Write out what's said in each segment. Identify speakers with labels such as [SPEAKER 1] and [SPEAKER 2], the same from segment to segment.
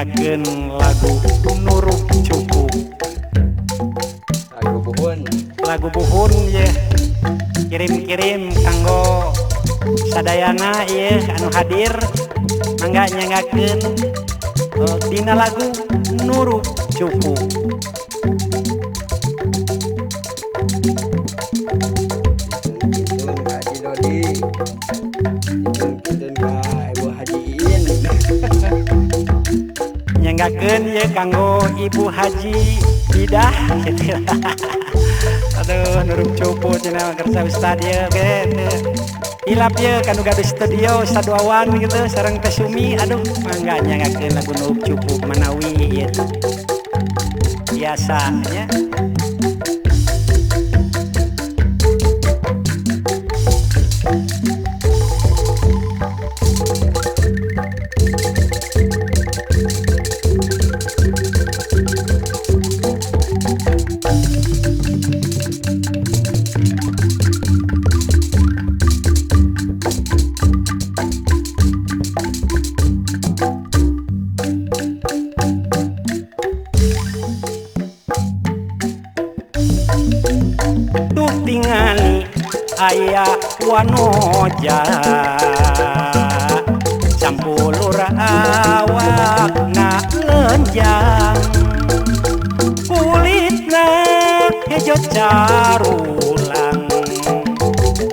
[SPEAKER 1] Nyanggakeun lagu Nurup Cupu.
[SPEAKER 2] Lagu buhun.
[SPEAKER 1] Lagu buhun ye. Kirim-kirim kanggo sadayana ye anu hadir mangga nyanggakeun dina lagu Nurup Cupu.
[SPEAKER 2] Haji Dodi, kinten ka Ibu Haji Iin.
[SPEAKER 1] Nyanggakeun ye kanggo Ibu Haji Bidah gitu. Aduh, Nurup Cupu cenah kersa ustad ye gitu. Hilap ye kanu gaduh studio Ustad Wawan gitu sareng Teh Sumi. Aduh, mangga nyanggakeun lagu Nurup Cupu manawi ieu. Biasa nya. Tuh tingali aya wanoja sampulur awakna lenjang kulitna hejo carulang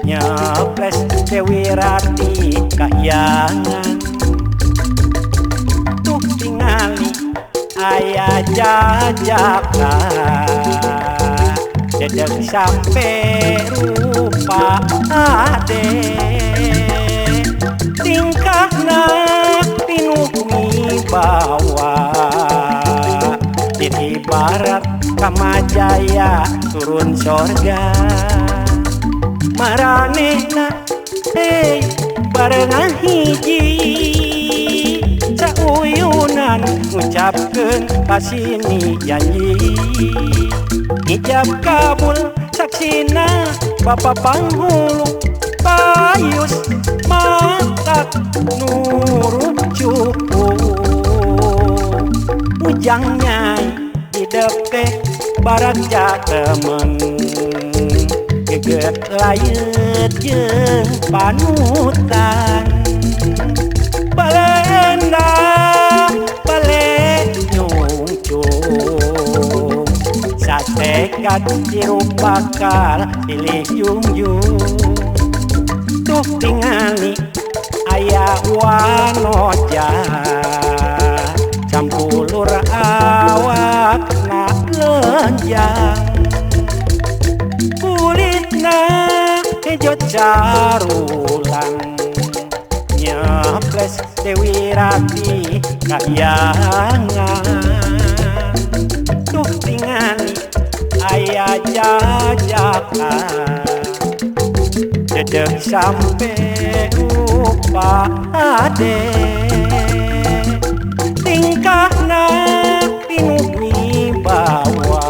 [SPEAKER 1] nyeples Dewi Rati kahyangan. Tuh tingali aya jajaka dedeg sampe rupa ade tingkahna pinuh wibawa titi barat Kamajaya turun sorga maranehna hey barengan hiji sauyunan ngucapkeun pasini janji ijab kabul saksina Bapak Panghulu payus matak Nurup Cupu ujang nyai hidep teh barakja temen geget layeut jeung panutan balenda bale nyungcung satekad hirup bakal pilih jungjung. Tuh tingali aya wanoja campulur awakna lenjang kulitna hejo carulang nyeples Dewi Rati kahyangan. Tuh tingali aya jajaka dedeg sampe rupa ade tingkahna pinuh wibawa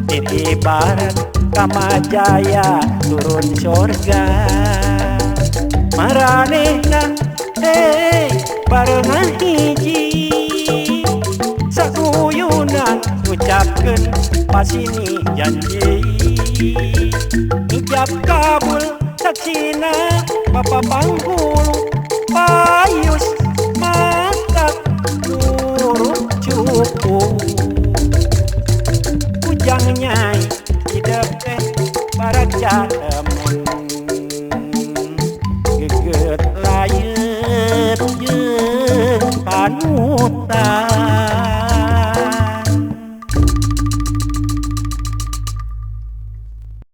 [SPEAKER 1] titi barat Kamajaya turun sorga maranehna hey barengan hiji saguyunan ngucapkeun pasini janji ijab kabul saksina Bapak Panghulu payus matak Nurup Cupu ujang nyai hidep teh barakja temen geget layeut jeung panutan.